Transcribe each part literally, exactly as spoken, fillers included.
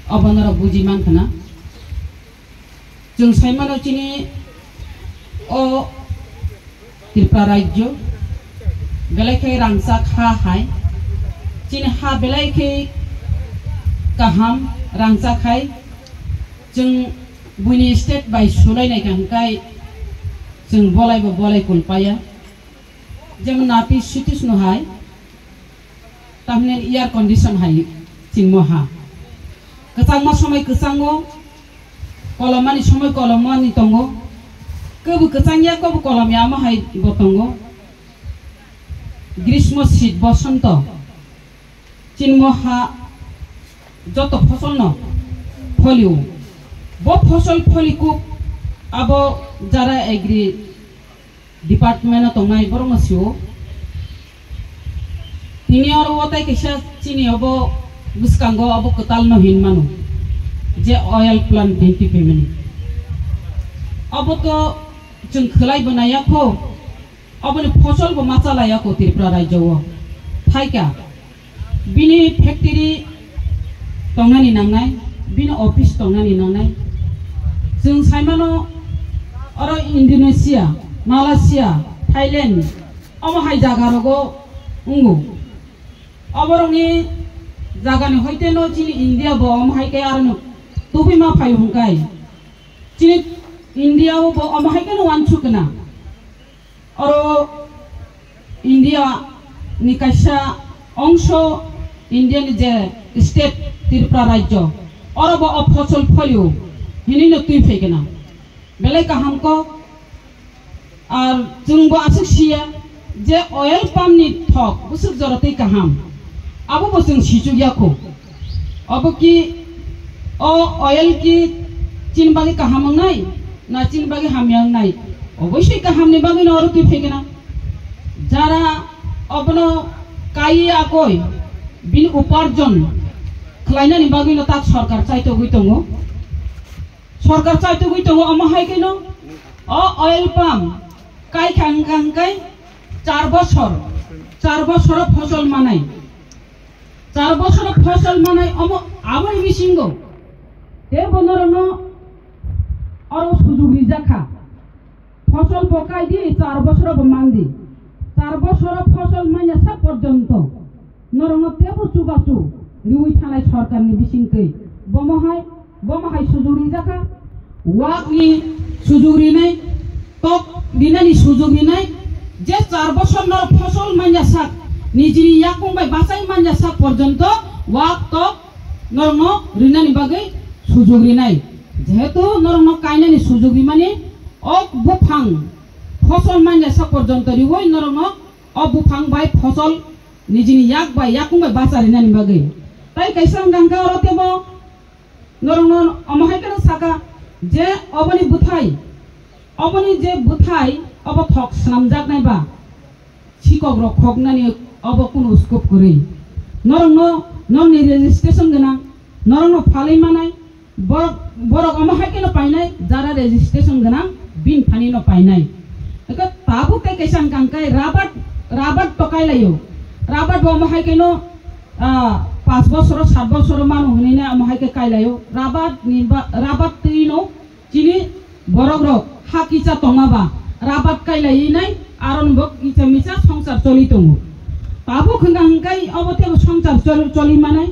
Obo norok buji man khna. Chwng sai mano chini o Tripura rajyo belai khe rangchak ha hai. Chini ha belai khe kaham rangchak hai. Chwng buini state bai sulai nai kha hwnkhe chwng bolai bo bolai kul paya. Jemon nati sitis no hai. Tamni air condition hai chingmo ha. Kwchangma somoi kwchango, kolomani somoi kolomani tongo. Kwbo kwchang ya, kwbo kolom ya, omo hai bo tongo. Grishmo, sit, bosonto, chingmo ha joto fosol no folio. Bo fosol folikuk abo jara agri department o tongnai borok no sio. Tini oro o tai kaisa chini obo bwskango obo kwtal no hin mano je oil plant twenty family. Obo to chwng khwlai bo naiya kho, oboni fosol bo ma chalaiya kho Tripura rajyo o. Thaika. Bini factory tongnani nangnai, bini office tongnani nangnai. Chwng saimano oro Indonesia, Malaysia, Thailand, omo hai jaga rogo wngo. Oborokni jagani hoite no chini India bo omo hai khe aro no tubui ma phaio hwnkai. Chini India o bo omo hai khe no wansuk na. Oro India ni kaisa ongso, India ni je state Tripura rajyo, oro bo o fosol folio hinui no twi phai gana. Belai kaham kok. Ar chwng bo aswk siya je oil palm ni thok bwswk jora twi kaham. Abo bo chwng sichuk ya kho. Abo ki o oil ki chini bagwi kaham wngnai? Na chini bagwi hamya wngnai? Oboisoi kahamni bagwino oro twi phegena. Jara obono kaiwi akoi bini uparjon khlainani bagwino tak sorkar chaitogwi tongo. Sorkar chaitogwi tongo, omo hai kheno o oil palm kai kha wngkha hwnkhe char bosor, char bosoro fosol manai. Char bosoro fosol manai omo aboni bisingo teibo norokno oro sujug rijak kha. Fosol bo kai di, char bosoro bo man di. Char bosoro fosol manya sak porjonto norokno teibo chubachu riwi thanai sorkarni bisingtwi. Bomo hai, bomo hai sujug rijak kha. Wakni sujug rinai, tok rinani sujug rinai, je char bosor norok fosol manya sak, nijini yakung bai bachai manya sak porjonto wak tok norokno rinani bagwi sujug rinai. Jehetu norokno kainani sujug rimani, o buphang fosol manya sak porjonto riwi norokno o buphang bai fosol nijini yak bai yakung bai bacha rinani bagwi. Tai kaisa wngkha hwnkhe oro teibo norokno omo hai kheno saka je oboni bwthai, oboni je bwthai obo thok swnamjaknai ba sikok rok khoknani obo kunu scope kwrwi. Norokno, norokni registration gwnang, norokno phalwi manai, borok, borok omo hai kheno painai, jara registration gwnang, bini thani no painai. Eko tabuk tei kaisa wngkha hwnkhe rabat, rabat to kailaio. Rabat bo omo hai kheno, ah, panch bosoro, sat bosoro mano hwnwi nai omo hai khe kailaio. Rabat ni ba, rabat twi no chini borok rok ha kisa tongma ba rabat kailaiwi nai, aron bo kisa misa songsar choli tongo. Tabuk hwnkha hwnkhe obo teibo songsar chol-, choli manai.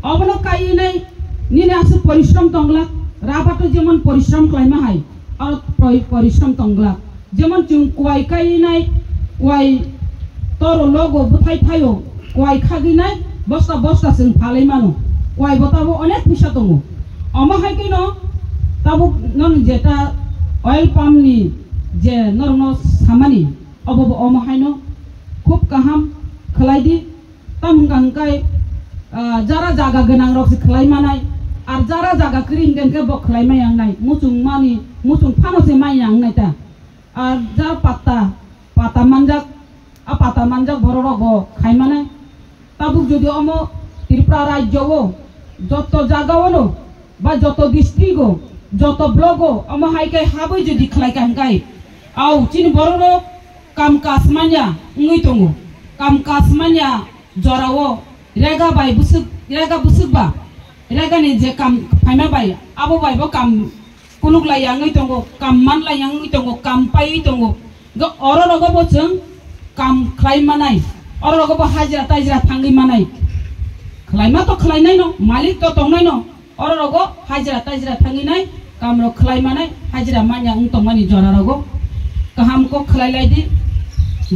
Obono kaiwi nai nini aswk porishrom tongglak, rabato jemon porishrom khlaima hai, aro pori-, porishrom tongglak. Jemon chwng kuai kaiwi nai, kuai toro logo bwthai phaio, kuai khagwi nai bosta bosta chwng phalai mano. Kuai bo tabuk onek puisa tongo. Omo hai kheno tabuk nang jeta oil palm ni je norokno samani, obo bo omo haino khub kaham khlai di. Tamo hwnkha hwnkhe, ah, jara jaga gwnang rok se khlai manai, ar jara jaga kwrwi hwnkhe hwnkhe bo khlai maya wngnai, muchung mani, muchung phano se maya wngnai ta. Ar jar patta, pata manjak, a pata manjak borok rok bo khai manai. Tabuk jodi omo Tripura rajyo o joto jaga o no ba joto district o, joto block o omo hai khe habwi jodi khlai kha hwnkhe, au chini borok rok kam kaj manya wngwi tongo, kam kaj manya jora o rega bai bwswk, rega bwswk ba Regani je kam phaima bai, abo bai bo kam kuluk lai yangwi tongo, kam man lai yangwi tongo, kam paiwi tongo. Ga oro rogo bo chwng kam khlai manai, oro rogo bo hajira tajira thangwi manai. Khlaima to khlainai no, malik to tongnai no, oro rogo hajira tajira thangwi nai, kam rok khlai manai, hajira manya wng tongmani jora rogo. Kaham kok khlai lai di.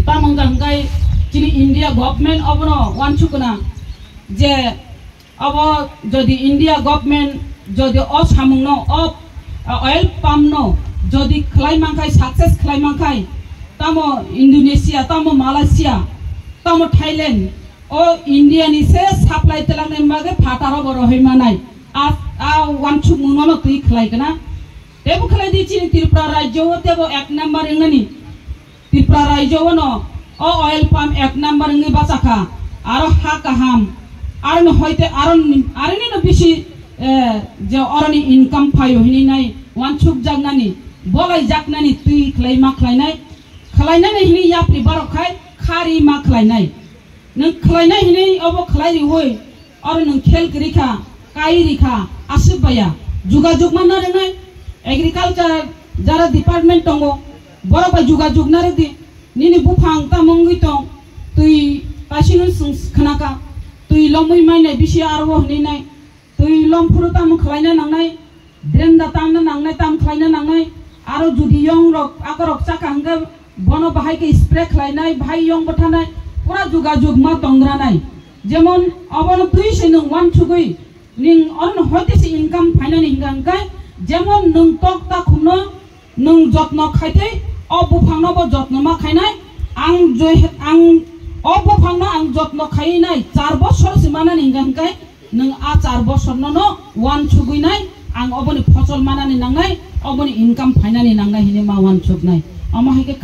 Tamo wngkha hwnkhe chini India government obono wansukna je Abo jodi India government jodi o samungno, o, o oil pump no jodi khlai mankhai, success khlai mankhai, tamo Indonesia, tamo Malaysia, tamo Thailand, o India ni se supply telangnai bagwi phataro bo rohoi manai. A, a wansukmungno no twi khlai kana. Tebo khlai di chini Tripura rajyo o tebo ek number wngnani. Tripura rajyo o no o oil palm ek number wngwi bachakha, aro ha kaham, aro no hoite aro ni, aro ni no bisi, eh, je oro ni income phaio hini nai wansuk jaknani, bolai jaknani twi khlai ma khlai nai, khlai nani hini yapri barok khai khari ma khlai nai. Nwng khlainai hinwi obo khlai riwi, oro nwng khel kwrwi kha, kai ri kha, aswk baya. Jugajug manna rwngnai, agriculture jara department tongo, borok bai jugajug narwk di. Nini buphang tamo wngwi tong, twi kaisino chwng khna kha, twi lomwi mainai bisi aro o hwnwi nai. Twi lom phuru tamo khlaina nangnai, drain da tangna nangnai, tam khlaina nangnai, aro judi yong rok, akorok chakha hwnkhe bono bahai khe spray khlainai, bahai yong bwthanai, pura jugajug ma tongranai. Jemon obono twi se nwng wansugwi, nwng orono hoite se income phainani hwnkha hwnkhe, jemon nwng tok ta khumno, nwng jotno khaitwi o buphangno bo jotno ma khainai. Ang je, ang o buphangno ang jotno khainai char bosor se manani hwnkha hwnkhe, nwng a char bosorno no wansugwi nai, ang oboni phosol manani nangnai, oboni income phainani nangnai hinwi ma wansuknai. Omo hai khe